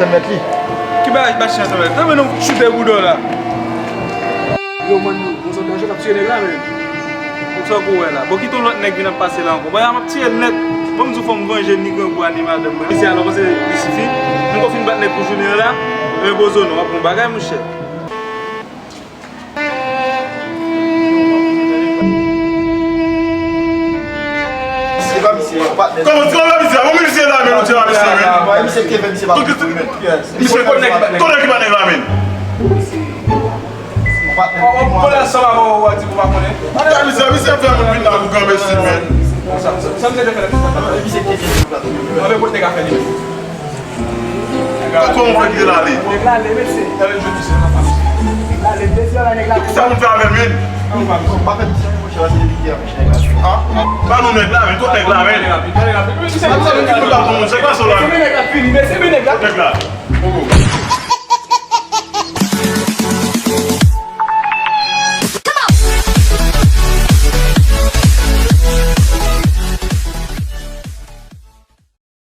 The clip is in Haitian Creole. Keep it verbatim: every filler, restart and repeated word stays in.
antann mèt li. Ki bagay machin antann mèt? Nan men nou choute boudon la. Yo, man, nou, nou sot danje, n ap tiye nèg la, men. Bon, sa w wè la? Bon, kite yon lòt nèg vin ap pase la ankò. Bon, m ap tiye l nèt. Bon, m di w fò m vanje ni grangou a ni madanm mwen. Mesye, alò, panse li sifi. Nou konn fin bat nèg pou jounen an la. Men bozo non, w ap yon bagay, monchè. Se pa misye, se pa patnè. Kòman, kòman misye? Bon, misye la, men nou tire misye, men. Misye ki fè misye pa pou men. Misye konnen ki patnè la, men. Misye pa patnè. Bon, bon, bon, la, sa va, bon, bon, di pou pa konnen. Misye, misye fè moun vin la pou kanpe si, men. Sa, sa, sa misye te fè la, misye pa patnè. Misye ki fè misye pa patnè. Anben, kote nèg la fè li? Kòman w fè kite l ale? Nèg la ale, mesye. Talè jodi se nan fanm. Nèg la ale, dezi an la, nèg la ale. Sa moun fè avè l, men? Pa fè misye, monchè, se li ki anpeche nèg la. Ba nou nèg la, men. Kot nèg la, men? Mesye, men nèg la vini, mesye, men nèg la. Kot nèg la?